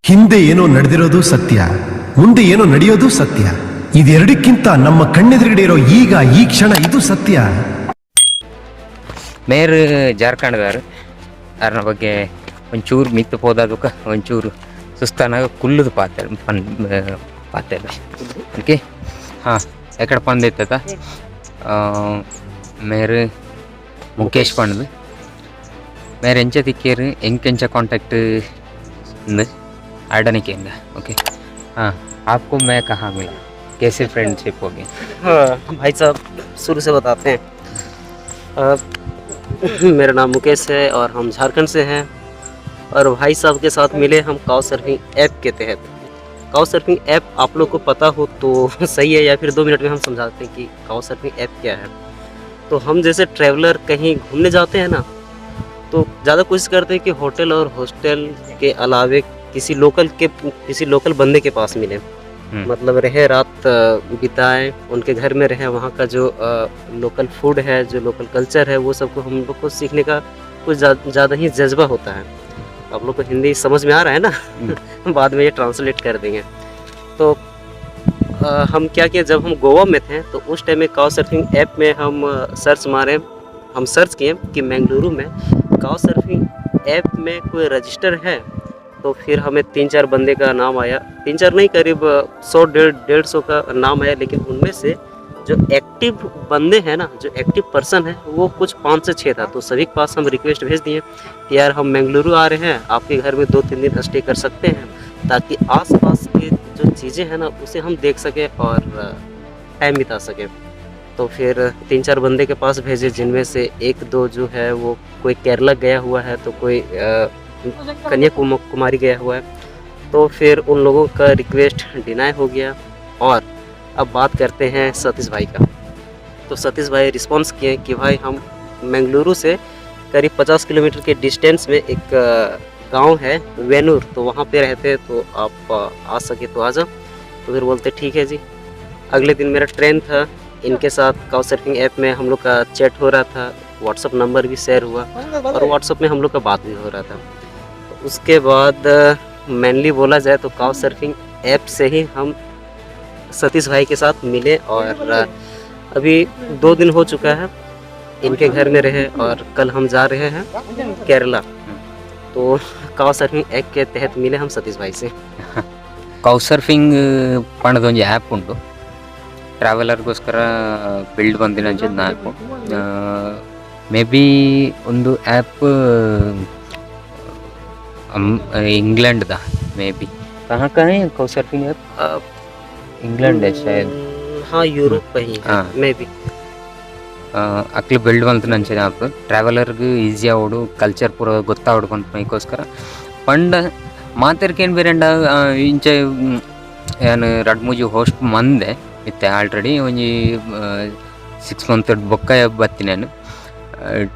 ಹಿಂದೆ ಏನೋ ನಡೆದಿರೋದು ಸತ್ಯ, ಮುಂದೆ ಏನೋ ನಡೆಯೋದು ಸತ್ಯ. ಇದೆರಡಕ್ಕಿಂತ ನಮ್ಮ ಕಣ್ಣೆದುರುಗಡೆ ಇರೋ ಈಗ ಈ ಕ್ಷಣ ಇದು ಸತ್ಯ. ಮೇರ್ ಜಾರ್ಖಂಡ್ದಾರು. ಅರ್ನ ಬಗ್ಗೆ ಒಂಚೂರು ಮಿತ್ತು ಪೋದಾದಕ್ಕ ಒಂಚೂರು ಸುಸ್ತಾನಾಗ ಕುಲ್ಲುದು ಪಾತೆ ಪನ್ ಪಾತೆ. ಓಕೆ, ಹಾಂ, ಎಕಡೆ ಪಂದಿತ್ತದ ಮೇರ್ ಮುಖೇಶ್ ಪಂಡ್ದು. ಮೇರ್ ಎಂಚ ತಿಕ್ಕೇರು, ಎಂಕೆಂಚ ಕಾಂಟ್ಯಾಕ್ಟ್ आडनिकेंगा। ओके, हाँ, आपको मैं कहाँ मिला, कैसे फ्रेंडशिप हो गई? हाँ भाई साहब, शुरू से बताते हैं। मेरा नाम मुकेश है और हम झारखंड से हैं और भाई साहब के साथ मिले हम काउ सर्फिंग ऐप के तहत। काउ सर्फिंग ऐप आप लोग को पता हो तो सही है, या फिर 2 मिनट में हम समझाते हैं कि काउ सर्फिंग ऐप क्या है। तो हम जैसे ट्रैवलर कहीं घूमने जाते हैं ना, तो ज़्यादा कोशिश करते हैं कि होटल और हॉस्टल के अलावे किसी लोकल बंदे के पास मिले। मतलब रहे, रात बिताएं, उनके घर में रहे, वहाँ का जो लोकल फूड है, जो लोकल कल्चर है, वो सबको हम लोग को सीखने का कुछ ज़्यादा ही जज्बा होता है। आप लोग को हिंदी समझ में आ रहा है ना? बाद में ये ट्रांसलेट कर देंगे। तो हम क्या किए, जब हम गोवा में थे तो उस टाइम में काउ सर्फिंग ऐप में हम सर्च मारे, हम सर्च किए कि मंगलुरु में काउ सर्फिंग ऐप में कोई रजिस्टर है। तो फिर हमें तीन चार बंदे का नाम आया। तीन चार नहीं, करीब 100 150 का नाम आया, लेकिन उनमें से जो एक्टिव बंदे हैं ना, जो एक्टिव पर्सन है, वो कुछ पाँच से छः था। तो सभी के पास हम रिक्वेस्ट भेज दिए कि यार, हम मंगलुरु आ रहे हैं, आपके घर में 2-3 दिन स्टे कर सकते हैं, ताकि आसपास के जो चीज़ें हैं ना, उसे हम देख सकें और टाइम बिता सकें। तो फिर तीन चार बंदे के पास भेजे, जिनमें से एक दो जो है वो कोई केरला गया हुआ है तो कोई कन्याकुमारी गया हुआ है। तो फिर उन लोगों का रिक्वेस्ट डिनाई हो गया। और अब बात करते हैं सतीश भाई का। तो सतीश भाई रिस्पॉन्स किए कि भाई, हम मंगलुरु से करीब 50 किलोमीटर के डिस्टेंस में एक गांव है वेनूर, तो वहाँ पे रहते हैं, तो आप आ सके तो आ जाओ। तो फिर बोलते, ठीक है जी। अगले दिन मेरा ट्रेन था। इनके साथ काउ सर्फिंग ऐप में हम लोग का चैट हो रहा था, व्हाट्सअप नंबर भी शेयर हुआ और व्हाट्सअप में हम लोग का बात भी हो रहा था। तो उसके बाद मेनली बोला जाए तो काउ सर्फिंग ऐप से ही हम सतीश भाई के साथ मिले और अभी 2 दिन हो चुका है, इनके घर में रहे और कल हम जा रहे हैं केरला। तो काउ सर्फिंग ऐप के तहत मिले हम सतीश भाई से। ಕೌ ಸರ್ಫಿಂಗ್ ಪಂಡದ ಒಂಜಿ ಆ್ಯಪ್ ಉಂಟು, ಟ್ರಾವೆಲರ್ಗೋಸ್ಕರ ಬಿಲ್ಡ್ ಬಂದಿನ ಅಂಚಿನ app. May be ಒಂದು ಆ್ಯಪ್ इंग्लैंड दा मे बी। कहाँ का है काउ सर्फिंग ऐप? इंग्लैंड है शायद। हाँ, यूरोप का ही है। May be. ಅಕ್ಲು ಬಿಲ್ಡ್ ಮಂತಿನ ಅಂಚಿನ ಆ್ಯಪ್, ಟ್ರಾವೆಲರ್ಗ್ ಈಸಿ ಆವೊಡು, ಕಲ್ಚರ್ ಪೂರ ಗೊತ್ತಾವೊಡು ಪನ್ಪುನೈಕೋಸ್ಕರ. ಪಂಡ ಮಾತೆರ್ಕೇನ್ ಬೇರೆಂಡ ಇಂಚ ಯಾನ್ ರಡ್ಡ್ ಮೂಜಿ ಹೋಸ್ಟ್ ಮಂದೆ ಇತ್ತೆ. ಆಲ್ರೆಡಿ ಒಂಜಿ 6 ಮಂತ್ ಬೊಕ್ಕ ಬತ್ತಿನ ಯಾನ್.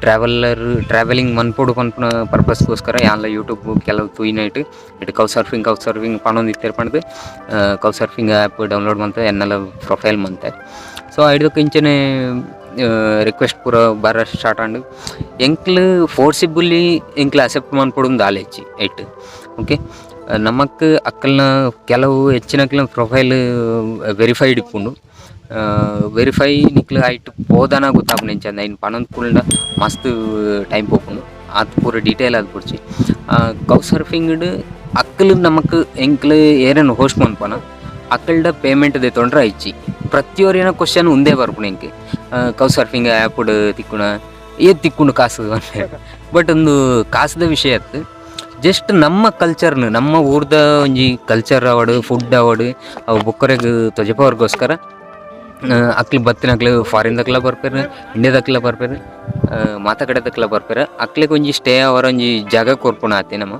ಟ್ರಾವೆಲರ್ ಟ್ರಾವೆಲಿಂಗ್ ಮನ್ಪೊಡು ಪನ್ಪುನ ಪರ್ಪಸ್ಗೋಸ್ಕರ ಯಾನ್ಲ ಯೂಟ್ಯೂಬ್ ಕೆಲವು ತೂಯಿನೈಟ್ it cow surfing, cow surfing ಪನೊಂದಿತ್ತೆರ್ ಪಂಡ್ದ್ cow surfing app download ಮಂತೆ ಎನ್ನಲ ಪ್ರೊಫೈಲ್ ಮಂತೆ. ಸೊ ಐಡ್ದೊಕ ಇಂಚನೆ ರಿಕ್ವೆಸ್ಟ್ ಪೂರ ಬರ ಸ್ಟಾರ್ಟ್ ಆಂಡ್. ಎಂಕ್ಲು ಫೋರ್ಸಿಬುಲಿ ಎಂಕ್ಲು ಅಕ್ಸೆಪ್ಟ್ ಮನ್ಪೊಡು ದಾಲ ಇಜ್ಜಿ ಐಟ್. ಓಕೆ, ನಮಕ್ ಅಕ್ಕಲ್ನ ಕೆಲವು ಹೆಚ್ಚಿನಕ್ಲೆನ ಪ್ರೊಫೈಲ್ ವೆರಿಫೈಡ್ ಇಪ್ಪುಂಡು. ವೆರಿಫೈ ನಿಕ್ಲು ಐಟ್ ಪೋದನ ಗೊತ್ತಾಪುಂಡು ಎಂಚಂದ್. ಐನ್ ಪನೊಂದು ಕುಲ್ಂಡ ಮಸ್ತ್ ಟೈಮ್ ಪೋಪುಂಡು, ಆತ್ ಪೂರ ಡೀಟೇಲ್ ಆದ್ ಬೊಡ್ಚಿ. ಕೌ ಸರ್ಫಿಂಗ್ಡ್ ಅಕ್ಕಲು ನಮಕ್ ಎಂಕ್ಲು ಏರೆನ್ ಹೋಸ್ಟ್ ಮನ್ಪನ, ಅಕ್ಕಲ್ಡ ಪೇಮೆಂಟ್ ದೆತೊಂಡ್ರೆ ಇಜ್ಜಿ. ಪ್ರತಿಯೊರಿನ ಕ್ವಶನ್ ಉಂದೇ ಬರ್ಪುಂಡು, ಎಂಕ್ ಕೌ ಸರ್ಫಿಂಗ್ ಆ್ಯಪ್ಡ್ ತಿಕ್ಕುನ, ಏತ್ ತಿಕ್ಕುಂಡು ಕಾಸು? ಬಟ್ ಒಂದು ಕಾಸುದ ವಿಷಯ ಅತ್ತ್. ಜಸ್ಟ್ ನಮ್ಮ ಕಲ್ಚರ್ನ, ನಮ್ಮ ಊರ್ದ ಒಂಜಿ ಕಲ್ಚರ್ ಆವಡ್, ಫುಡ್ ಆವಡ್, ಅವು ಬೊಕ್ಕರೆಗ್ ತೊಜಪವರ್ಗೋಸ್ಕರ. ಅಕ್ಲು ಬತ್ತಿನಕ್ಲು ಫಾರಿನ್ ದಕ್ಲ ಬರ್ಪೆರ್, ಇಂಡಿಯಾದಕ್ಲ ಬರ್ಪೆರ್, ಮಾತ ಕಡೆದಕ್ಲ ಬರ್ಪೆರ್. ಅಕ್ಲೆಗ್ ಒಂಜಿ ಸ್ಟೇ ಅವರ ಒಂಜಿ ಜಾಗ ಕೊರ್ಪುನ ಆತೆ ನಮ.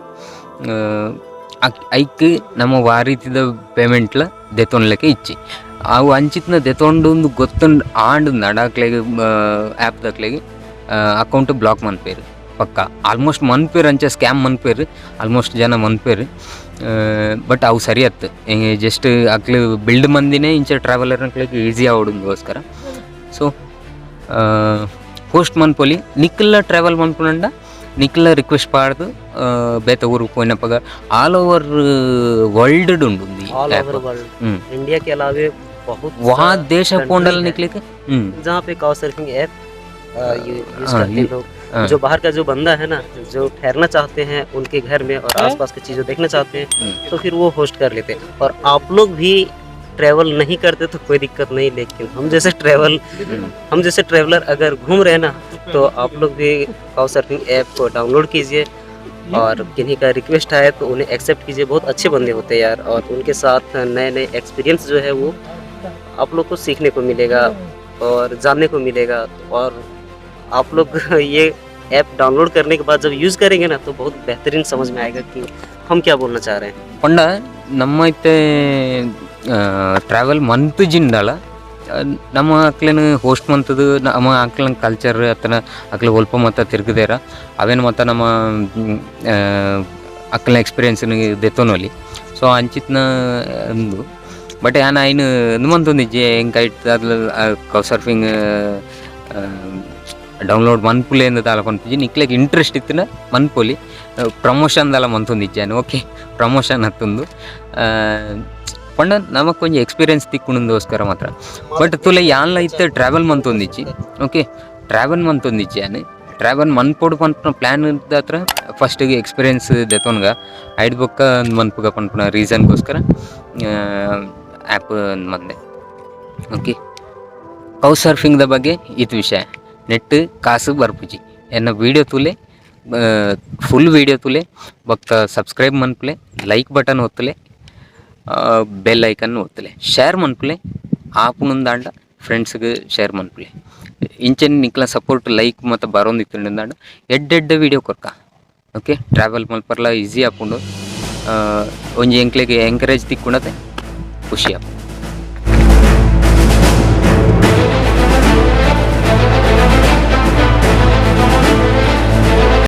ಅಕ್ ಐಕ್ ನಮ ವಾ ರೀತಿದ ಪೇಮೆಂಟ್ಲ ದೆತೊನ್ಲೆಕ ಇಜ್ಜಿ. ಅವು ಅಂಚಿತ್ನ ದೆತೊಂಡು ಗೊತ್ತುಂಡು ಆಂಡ್ ಅಕ್ಲೆಗ್ ಆ್ಯಪ್ ದಕ್ಲೆಗ್ ಅಕೌಂಟ್ ಬ್ಲಾಕ್ ಮನ್ಪೆರ್ ಪಕ್ಕ. ಆಲ್ಮೋಸ್ಟ್ ಮನ್ಪೆರ್, ಅಂಚ ಸ್ಕ್ಯಾಮ್ ಮನ್ಪೆರ್ ಆಲ್ಮೋಸ್ಟ್ ಜನ ಮನ್ಪೆರ್. ಬಟ್ ಅವು ಸರಿ ಅತ್ತ್. ಜಸ್ಟ್ ಅಕ್ಲು ಬಿಲ್ಡ್ ಮಂದಿನೇ ಇಂಚ ಟ್ರಾವೆಲರ್ನಕ್ಲೆಗ್ ಈಸಿ ಆವೊಡುಂದಗೋಸ್ಕರ. ಸೊ ಹೋಸ್ಟ್ ಮನ್ಪೊಲಿ. ನಿಕ್ಕಲ್ಲ ಟ್ರಾವೆಲ್ ಮನ್ಪುನಂಡ ನಿಕ್ಲ ರಿಕ್ವೆಸ್ಟ್ ಪಾಡ್ದು ಬೇತೆ ಊರಿಗೆ ಪೋಯಿನಪಗ ಆಲ್ ಓವರ್ ವರ್ಲ್ಡ್ ಉಂಡು ಈ all app. Over world. India के अलावे बहुत ವಾ ದೇಶ country ಪೋಂಡಲ है। ನಿಕ್ಲಿಕ್ जहाँ पे काउ सर्फिंग ऐप यूज करते हैं लोग। जो बाहर का जो बंदा है ना, जो ठहरना चाहते हैं उनके घर में और आसपास की चीज़ें देखना चाहते हैं, तो फिर वो होस्ट कर लेते हैं। और आप लोग भी ट्रैवल नहीं करते तो कोई दिक्कत नहीं, लेकिन हम जैसे ट्रैवलर अगर घूम रहे हैं ना, तो आप लोग भी काउ सर्फिंग ऐप को डाउनलोड कीजिए और किन्हीं का रिक्वेस्ट आए तो उन्हें एक्सेप्ट कीजिए। बहुत अच्छे बंदे होते हैं यार और उनके साथ नए नए एक्सपीरियंस जो है वो आप लोग को सीखने को मिलेगा और जानने को मिलेगा। और आप लोग ये ऐप डाउनलोड करने के बाद जब यूज़ करेंगे ना, तो बहुत बेहतरीन समझ में आएगा कि हम क्या बोलना चाह रहे हैं। ಪಂಡ ನಮ್ಮ ಇತ್ತೆ ಟ್ರಾವೆಲ್ ಮಂತ್ ಜಿಂದಾಳ ನಮ್ಮ ಅಕ್ಲೆನ್ ಹೋಸ್ಟ್ ಮಂತದು ನಮ್ಮ ಅಕ್ಲನ ಕಲ್ಚರ್ ಅತ್ತನ ಅಕ್ಲೆ ಒಲ್ಪ ಮತ್ತ ತಿರುಗದೇರ ಅವೇನು ಮತ್ತ ನಮ್ಮ ಅಕ್ಲನ ಎಕ್ಸ್ಪೀರಿಯನ್ಸ್ ದೆತ್ತೊನೊಲಿ. ಸೊ ಅಂಚಿತ್ನ ಉಂದು. ಬಟ್ ಯಾನ್ ಐನ್ ಉಂದು ಮಂತೊಂದಿಜ್ಜಿ, ಎಂಕ್ ಐಟ್ ಅದ್ಲ ಸರ್ಫಿಂಗ್ ಡೌನ್ಲೋಡ್ ಮನ್ಪುಲೆ ಅಂದ್ ದಾಲ ಪನ್ಪುಜಿ. ನಿಕ್ಲೆಗ್ ಇಂಟ್ರೆಸ್ಟ್ ಇತ್ತಿನ ಮನ್ಪೊಲಿ. ಪ್ರಮೋಷನ್ ದಾಲ ಮಂತೊಂದಿಜ್ಜಿ ಯಾನ್, ಓಕೆ? ಪ್ರಮೋಷನ್ ಅತ್ತುಂದು ಪಂಡ ನಮಕ್ ಒಂಜಿ ಎಕ್ಸ್ಪೀರಿಯನ್ಸ್ ತಿಕ್ಕುಂಡೋಸ್ಕರ ಮಾತ್ರ. ಬಟ್ ತುಲೆ ಯಾನ್ಲ ಇತ್ತೆ ಟ್ರಾವೆಲ್ ಮಂತೊಂದಿಜ್ಜಿ, ಓಕೆ? ಟ್ರಾವೆಲ್ ಮಂತೊಂದಿಜ್ಜಿ ಯಾನ್. ಟ್ರಾವೆಲ್ ಮನ್ಪೊಡು ಪನ್ಪುನ ಪ್ಲ್ಯಾನ್ ಹತ್ರ ಫಸ್ಟಿಗೆ ಎಕ್ಸ್ಪೀರಿಯನ್ಸ್ ದೆತೊನ್ಗ, ಐಡ್ ಬೊಕ್ಕ ಮನ್ಪುಗ ಪನ್ಪುನ ರೀಸನ್ಗೋಸ್ಕರ ಆ್ಯಪ್ ಮಂದೆ, ಓಕೆ? ಕೌ ಸರ್ಫಿಂಗ್ದ ಬಗ್ಗೆ ಇತ್ತು ವಿಷಯ. ನೆಟ್ ಕಾಸು ಬರ್ಪುಜಿ. ಎನ್ನ ವೀಡಿಯೋ ತೂಲೆ, ಫುಲ್ ವೀಡಿಯೋ ತೂಲೆ. ಬೊಕ್ಕ ಸಬ್ಸ್ಕ್ರೈಬ್ ಮನ್ಪುಲೆ, ಲೈಕ್ ಬಟನ್ ಒತ್ತುಲೆ, ಬೆಲ್ ಐಕನ್ ಒತ್ತುಲೆ, ಶೇರ್ ಮನ್ಪುಲೆ. ಆಪುನಂದಾಂಡ ಫ್ರೆಂಡ್ಸ್ಗೆ ಶೇರ್ ಮನ್ಪುಲೆ. ಇಂಚೆನ್ ನಿಕ್ಲ ಸಪೋರ್ಟ್, ಲೈಕ್ ಮತ್ತು ಬರೋಂದಿತ್ತುಂಡಾಂಡ ಎಡ್ಡೆ ಎಡ್ಡೆ ವೀಡಿಯೋ ಕೊರ್ಕ, ಓಕೆ? ಟ್ರಾವೆಲ್ ಮಲ್ಪರ್ಲ ಈಸಿ ಆಪುಂಡು. ಒಂಜಿ ಎಂಕ್ಲೆಗ್ ಎಂಕರೇಜ್ ತಿಕ್ಕುಂಡತೆ, ಖುಷಿ ಆಪುಂಡು.